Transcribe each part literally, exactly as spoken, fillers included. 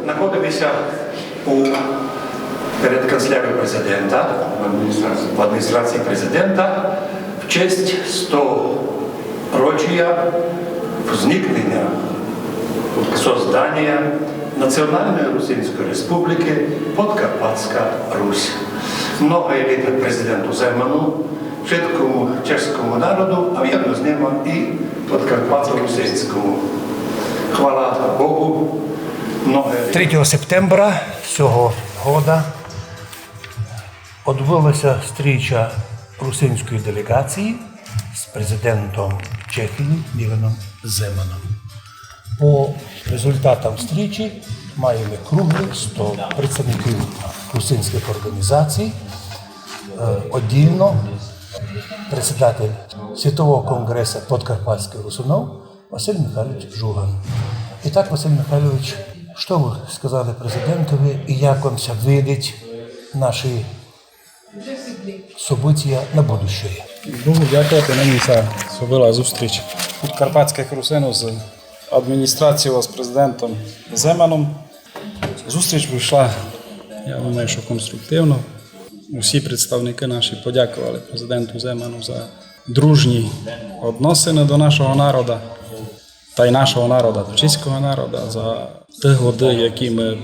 Знаходиме ся у, перед канцелярією президента, в адміністрації президента, в честь сторічія взникнення, созданія Національної Русинської Республіки Подкарпатська Русь. Много літ президенту Земану, вшыткому чеському народу, а вєдно з нима і подкарпатсько-русинському. Хвала Богу, много літ. Третього септембра сього года одбыла ся стріча русинської делеґації з президентом Чехії Міланом Земаном. По результатам стрічі маєме круглый стол представників русинськых орґанізацій, е, оддільно председатель Світового конґресу подкарпатськых русинов Василь Михайлович Жуган. І так, Василь Михайлович, што вы сказали президентови і як вам ся видить наші событія на будущее? Богу дякувати, нині ся зробила зустріч подкарпатськых русинов з адміністрацією, з президентом Земаном. Зустріч пройшла, я думаю, што конструктивно. Усі представникы наші подякували президенту Земану за дружні односины до нашого народа, та й нашого народа, до чеського народа, за ті годы, які мы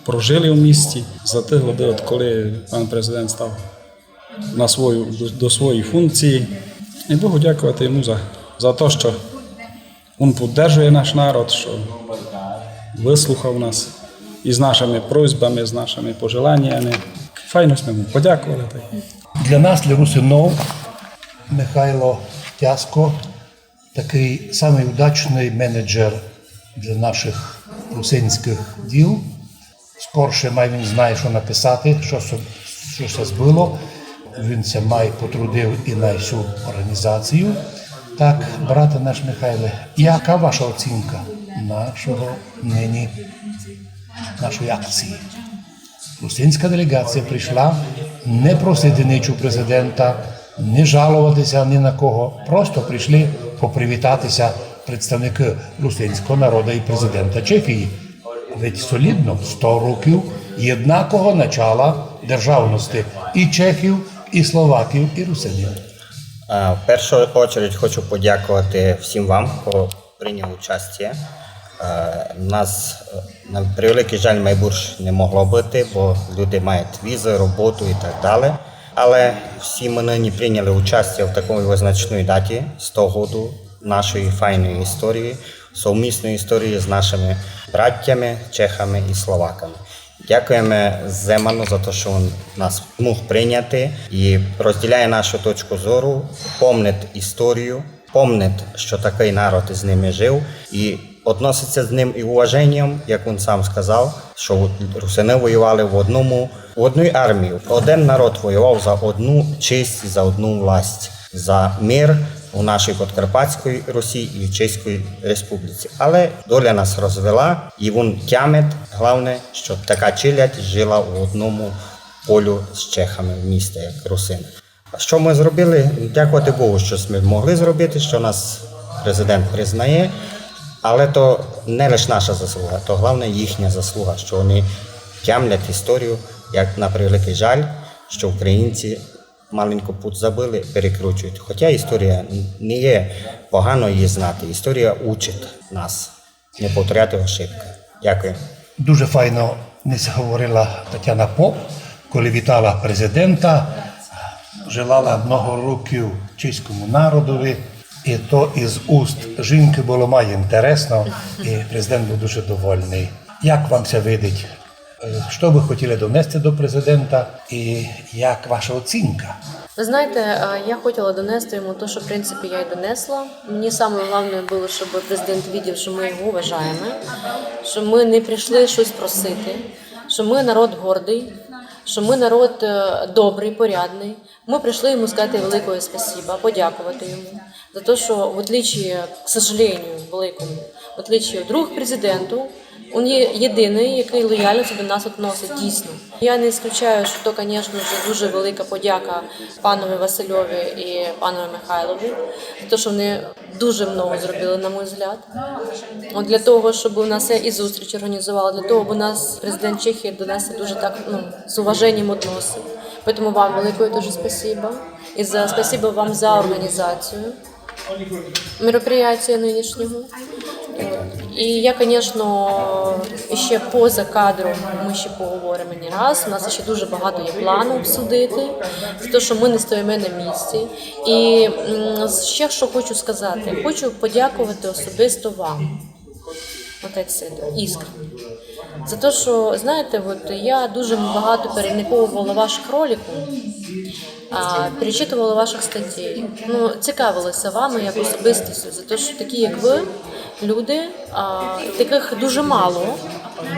прожили в місті, за ті годы, от коли пан президент став на свою, до, до своєї функції. І Богу дякувати йому за, за то, што він підтримує наш народ, што выслухав нас із нашыми просьбами, з нашыми пожеланнями. Файно сьме йому подякували. Для нас, для русинов, Михайло Тяско, такый самый удачный менеджер для нашых русинськых діл. Скорше май він знає, што написати, што, со- што ся збыло. Він ся май потрудив і на сю орґанізацію. Так, брате наш Михайле, яка ваша оцінка нашого нині, нашої акції? Русинська делеґація прийшла не просити нич у президента, не жаловати ся ні на кого. Просто прийшли попривітати ся представникы русинського народа і президента Чехії. Ведь солідно, сто років єднакого начала державности і чехів, і словаків, і русинів. Е, в першу очередь хочу подякувати всім вам, хто прийняв участь. Е, нас, е, на превеликый жаль, май бурш не могло быти, бо люди мають візы, роботу і так далі. Але всі мы нині прийняли участь в такій визначній даті, сто году нашої файної історії, совмісної історії з нашыми братями, чехами і словаками. Дякуєме Земану за то, што він нас мог прийняти і розділяє нашу точку зору, помнить історію, помнить, што такый народ із ними жив, і односить ся з ним і уваженням, як він сам сказав, што русины воювали в одному, в одній армії. Один народ воював за одну честь, за одну власть, за мир у нашій Подкарпатській Русі і в Чеській Республіці. Але доля нас розвела, і він тямить, головне, што така челядь жила у одному полю з чехами в місті, як русины. А што мы зробили? Дякувати Богу, што сьме могли зробити, што нас президент признає. Але то не лише наша заслуга, то головне їхня заслуга, што вони тямлять історію, як на превеликый жаль, што українці маленько путь забыли, перекручують. Хоча історія не є погано її знати, історія учить нас не повторяти ошибки. Дякую. Дуже файно днесь говорила Тетяна Поп, коли вітала президента, желала много років чеському народови. І то із уст жінкы было май інтересно, і президент быв дуже довольный. Як вам ся видить? Е, што вы хотіли донести до президента і як ваша оцінка? Ви знаєте, е, я хотіла донести йому те, що, в принципі, я й донесла. Мені саме головне було, щоб президент видів, що ми його уважаємо, що ми не прийшли щось просити, що ми народ гордий, що ми народ, е, добрий, порядний. Ми прийшли йому сказати великое спасибо, подякувати йому за те, що в отличие, к сожалению, великому, в отличие від других президентів, Він є єдиний, який лояльно себе до нас відносить дійсно. Я не исключаю, що то, звісно ж, дуже велика подяка панові Васильові і панові Михайлові за те, що вони дуже много зробили, на мій взгляд. От для того, щоб у нас і зустріч організували, для того, щоб у нас президент Чехії до нас дуже так, ну, з уваженням відносив. Тому вам велике дуже спасибо. І за спасибо вам за організацію мероприятия нынішнього. І я, звісно, ще поза кадром, ми ще поговоримо не раз. У нас ще дуже багато є плану обсудити, за те, що ми не стоїмо на місці. І м, ще що хочу сказати, хочу подякувати особисто вам, отець Сидор, искренне. За те, що, знаєте, от я дуже багато переліковувала ваших роликів, а, перечитувала ваших статей. Ну, цікавилася вами як особистістю, за те, що такі, як ви, люди, а, таких дуже мало.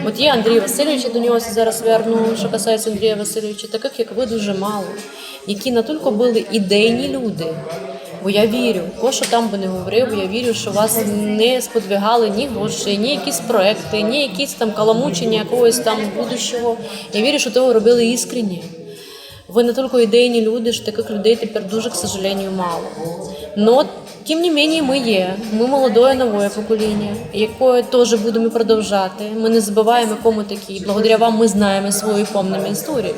От є Андрій Васильович, я до нього зараз верну, що касається Андрія Васильовича, таких, як ви, дуже мало, які натільки були ідейні люди. Бо я вірю, ко що там би не говорив, я вірю, що вас не сподвигали ні гроші, ні якісь проекти, ні якісь там каламучення якогось там будущого. Я вірю, що то ви робили іскренне. Ви натільки ідейні люди, що таких людей тепер дуже, к сожалению, мало. Но, тим не менее, ми є. Ми молодоє новоє покоління, яке теж будемо продовжати. Ми не забуваємо, кому такі. Благодаря вам ми знаємо свою, помнимо історію.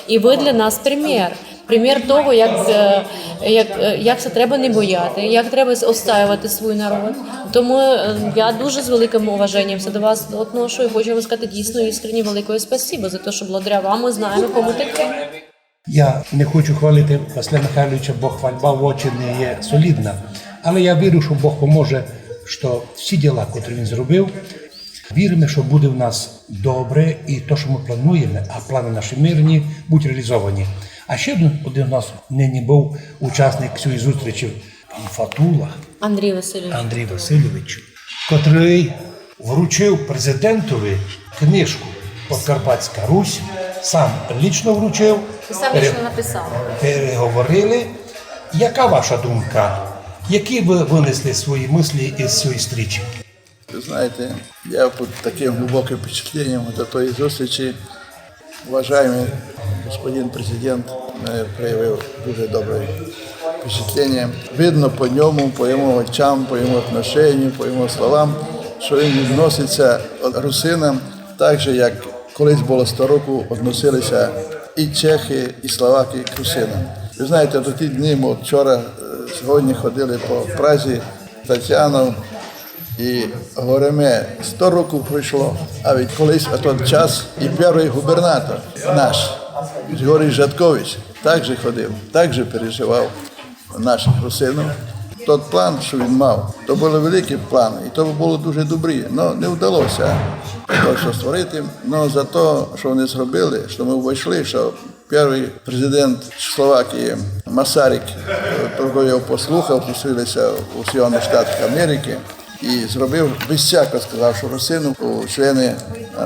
І ви для нас примір. Примір того, як, е, як, е, як се треба не бояти, як треба с-, отстаювати свій народ. Тому е, я дуже з великим уваженням ся до вас відношу і хочу вам сказати дійсно іскренне велике спасибо за те, що благодаря вам ми знаємо, кому таке. Я не хочу хвалити Василя Михайловича, бо хвальба в очі не є солідна. Але я вірю, що Бог поможе, що всі діла, котрі він зробив, віримо, що буде в нас добре, і то, що ми плануємо, а плани наші мирні, будуть реалізовані. А ще один, один у нас нині був учасник цієї зустрічі, пан Фатула Андрій Васильович. Андрій Васильович, котрий вручив президентові книжку «Подкарпатська Русь», сам лично вручив. І сам лично написав. Переговорили. Яка ваша думка? Які ви винесли свої мислі із цієї зустрічі? Ви знаєте, я під таким глибоким впечатлением до тої зустрічі. Уважаємый господин президент е, проявив дуже добре впечатлення. Видно по ньому, по його очам, по його отношенню, по його словам, що він відноситься до русинам так же, як колись було сто років, відносилися і чехи, і словаки к русинам. Ви знаєте, до ті дні, ми от вчора, е, сьогодні ходили по Празі з Тетяною і говоримо, сто років пройшло, а ведь колись в той час і перший губернатор наш, Григорій Жаткович, також ходив, також переживав наших русинів. Тот план, що він мав, то були великі плани, і то було дуже добрі, але не вдалося то, що створити. Але за те, що вони зробили, що ми вийшли, що перший президент Словакії Масарик, е, коли його послухав, пустилися у Сполучені Штати Америки, і зробив без всякого, сказав, що русинів у члени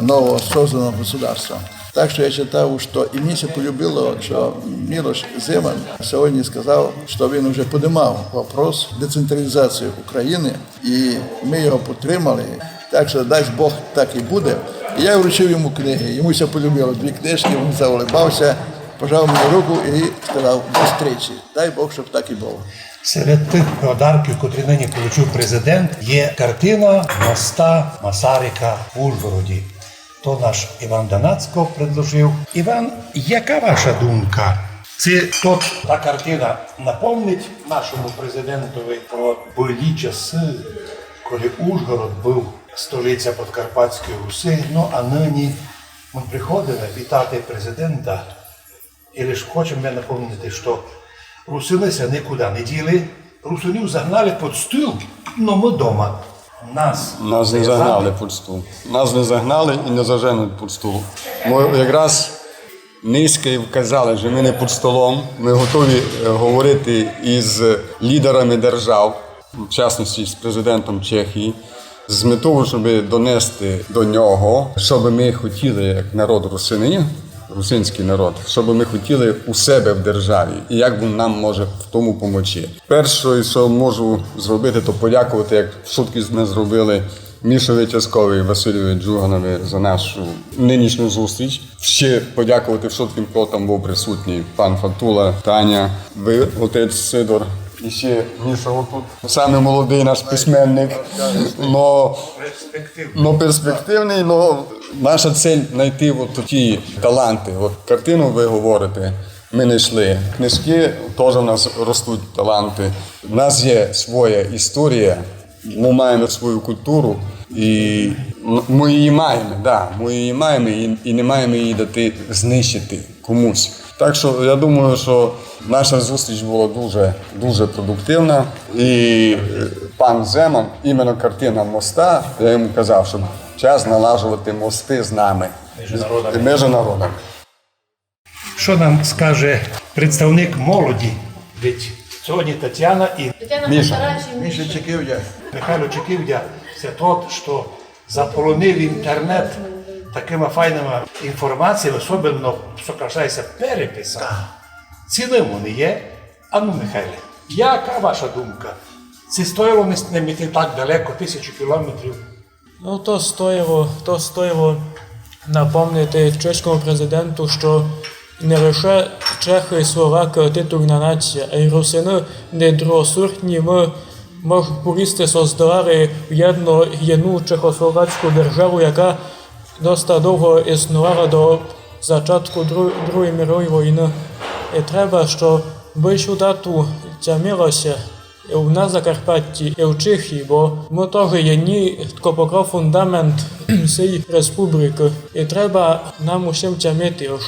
нового созданого государства. Так що я читав, що і мені ся полюбило, що Мілош Земан сьогодні сказав, що він вже піднімав вопрос децентралізації України, і ми його підтримали. Так що, дасть Бог, так і буде. І я вручив йому книги, йому ся полюбило дві книжки, він заулибався, пожав мені руку і сказав: «До встречі». Дай Бог, щоб так і було. Серед тих подарків, котрі нині получив президент, є картина моста Масарика в Ужгороді. То наш Іван Данацько предложив. Іван, яка ваша думка? Чи то та картина напомнить нашому президентові про былі часы, коли Ужгород був столиця Подкарпатської Руси, ну а нині ми приходили вітати президента. І лиш хочемо напомнити, що русины ся нікуди не діли, русинів загнали під стіл, но ми дома. Нас Нас не загнали під стул. Нас не загнали і не заженуть під стул. Ми якраз низько і вказали, що ми не під столом. Ми готові е, говорити із лідерами держав, в частності з президентом Чехії, з метою, щоб донести до нього, що би ми хотіли як народ русинів, русинський народ, що би ми хотіли у себе в державі і як він нам може в тому помочи. Перше, що можу зробити, то подякувати, як все-таки ми зробили, Мішови Тяскови, Василю Джуганови за нашу нынішню зустріч. Ще подякувати всім, хто там був присутній. Пан Фатула, Таня, ви, отець Сидор. І ще Міша отут. Самый молодый наш письменник. Но, но перспективный, но наша цель знайти от ті таланты. От картину ви говорите, ми знайшли. Книжки, теж у нас ростуть таланты. У нас є своя історія. Мы маєме свою культуру, і м-, мы її маєме, да, мы її маєме і, і не маєме її дати знищити комусь. Так що я думаю, що наша зустріч була дуже, дуже продуктивна. І е, пан Земан, іменно картина моста, я йому казав, що час налажувати мости з нами. Між народами. Між народами. Што нам скаже представник молоді? Ведь сьогодні Тетяна і Тетяна Міша. Костарачі, Міша Чекивдя. Михайло Чекивдя, це тот, што заполонив інтернет такыма файныма інформаціями, особливо, што касається переписа. Цілым вони є. А ну, Михайле, яка ваша думка? Ци стоїло не, не йти так далеко, тисячу кілометрів? Ну, то стоїло, то стоїло напомнити чеському президенту, што не лише чехы і словакы титульна нація, а й русины не другосортні. Мы, мы повісти создали в єдну, єдну чехословацьку державу, яка доста довго існувала до зачатку Дру-, Другої мирової войны. І треба, што бы сюды ту тямило ся, і у нас Закарпатті, і в Чехії, бо мы тоже єдні, хто поклав фундамент сей республікы. І треба нам усім тямити, ож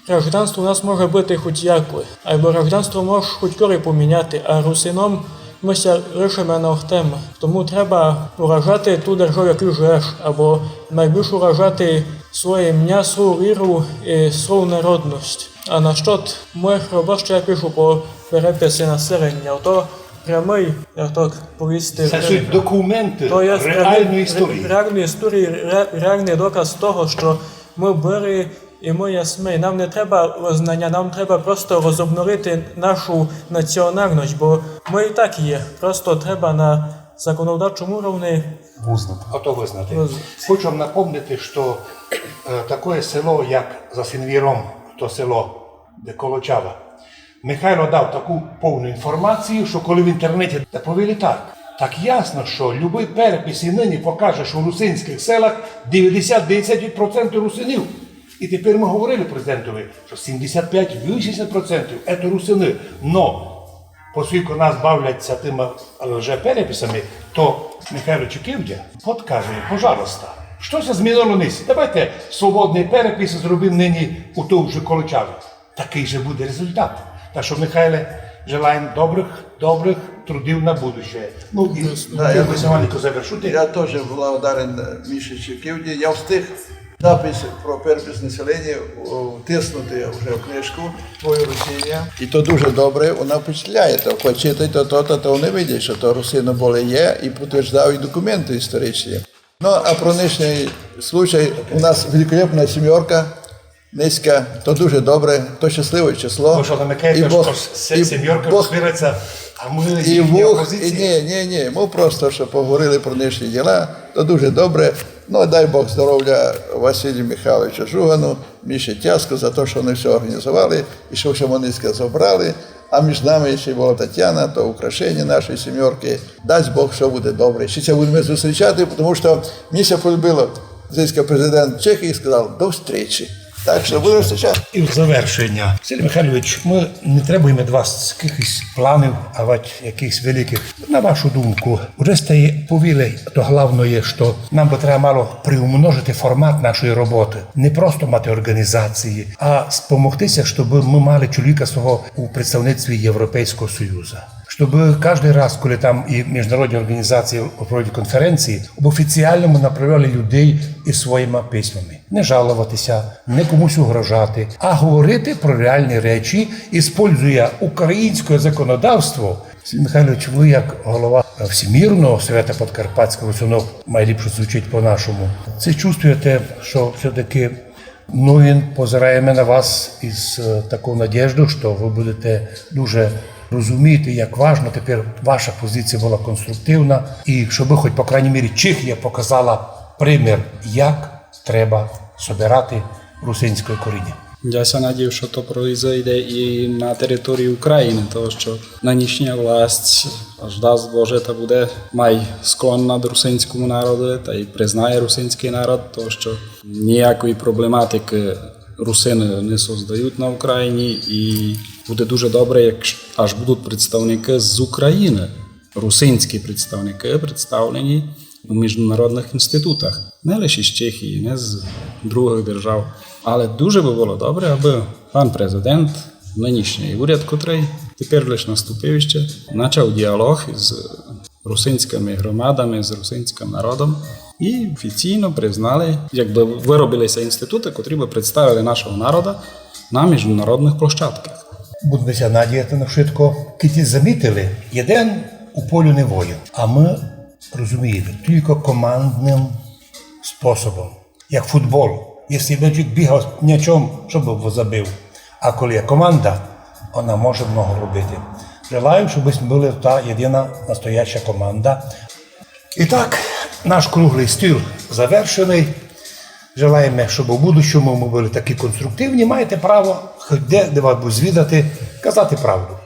гражданство у нас може быти хоть яке, айбо гражданство мож хоть коли поміняти, а русином мы ся лишиме на охтем. Тому треба уважати ту державу, в якій живеш, або найбільш уважати своє імня, свою віру і свою народность. А на што моїх робот, што я пишу по переписі населення, то прямый, як то повісти, Це суть документы то є реальної прямый, історії. Реальної історії, ре-, реальный доказ того, што мы были і мы єсме. Нам не треба визнання, нам треба просто розобновити нашу національность, бо мы і так є. Просто треба на законодавчому уровні Ото визнати. Визнати. Хочу вам напомнити, што е, такоє село, як за Синвіром, то село, де Колочава, Михайло дав таку повну інформацію, што коли в інтернеті доповіли так, так ясно, што любый перепис і нині покаже, што в русинськых селах девяносто девять процентів русинів. І тепер мы говорили президентови, што сімдесят пять-вісімдесят процентів це русины. Но поскольку нас бавлять ся тыма лжепереписами, то Михайло Чекивдя, подкажи, пожалуйста, што ся змінило нині? Давайте свободный перепис зробим нині у ту вже Колочаві. Такый же буде результат. Так што, Михайле, желаєм добрых, добрых трудів на будущее. Ну, і Да, я хотів бы ся маленько завершити. Я тоже благодарен Міші Чекивді. Я встиг запис про перепис населення у- втиснути вже в книжку твою, Русиня. І то дуже добре, вона впечатляє. То коли читають, то, то, то, то вони видять, що то русины были, є, і підтверджують документы історичні. Ну, а про нынішній случай, у нас великолепна сімьорка, нынька, то дуже добре, то щасливе число. Бо што намекаєте, І Бог- што се- і сімьорка Бог- розбереться, а мы І їхня Бог, і опозиція. ні, ні, ні, ми просто що поговорили про нынішні діла, то дуже добре. Ну, дай Бог здоров'я Василю Михайловичу Жугану, Міші Тяску за те, що вони все організували і що все вони зобрали. А між нами ще була Тетяна, то украшення нашої сімьорки. Дасть Бог, що буде добре. Ще ся будемо зустрічати, тому що мені ся полюбило. Зиська президент Чехії сказав: «До встречі». Так що будемо зустрічати. І в завершення, Василь Михайлович, мы не требуєме від вас якихось планів, авать якихось великих. На вашу думку, уже сте повіли, то главноє, што нам бы треба мало приумножити формат нашої роботы. Не просто мати організації, а спомогти ся, щоб мы мали чоловіка свого у представництві Європейського Союзу. Щоб каждый раз, коли там і міжнародні організації проводять конференції, об офіціально мы направляли людей із своїми письмами. Не жаловати ся, не комусь угрожати, а говорити про реальні речі, іспользуя українське законодавство. Василь Михайлович, вы як голова Всемірного совета подкарпатськых русинов, найліпше звучить по-нашому. Ци чувствуєте, што все-таки, ну, він позираєме на вас із е, такою надеждою, што вы будете дуже розуміти, як важно тепер ваша позиція була конструктивна, і щоб, хоч, по крайній мірі, Чехія показала примір, як треба собирати русинське коріння. Я ся надію, што то произойде і на території України, того што нынішня власть, аж дасть Боже, та буде май склонна до русинському народу, та й признає русинський народ, того што ніякої проблематики русины не создають на Україні, і буде дуже добре, як аж будуть представники з України, русинські представники, представлені у міжнародних інститутах. Не лише з Чехії, не з других держав. Але дуже би було добре, аби пан президент, нынішній уряд, котрий тепер лише наступив іще, почав діалог з русинськими громадами, з русинським народом і офіційно признали, якби виробили ся інститути, котрі би представили нашого народа на міжнародних площадках. Будеме ся надіяти на швидко. Кидь замітили, єден у полю не воїн. А ми розуміємо, тільки командним способом, як футбол. Якщо мячик бігав мячом, що би забив? А коли є команда, вона може много робити. Желаю, щоб ми були та єдина настояща команда. І так, наш круглий стіл завершений. Желаємо, щоб у будущому ми були такі конструктивні. Маєте право, хоч де, де вас будуть звідати, казати правду.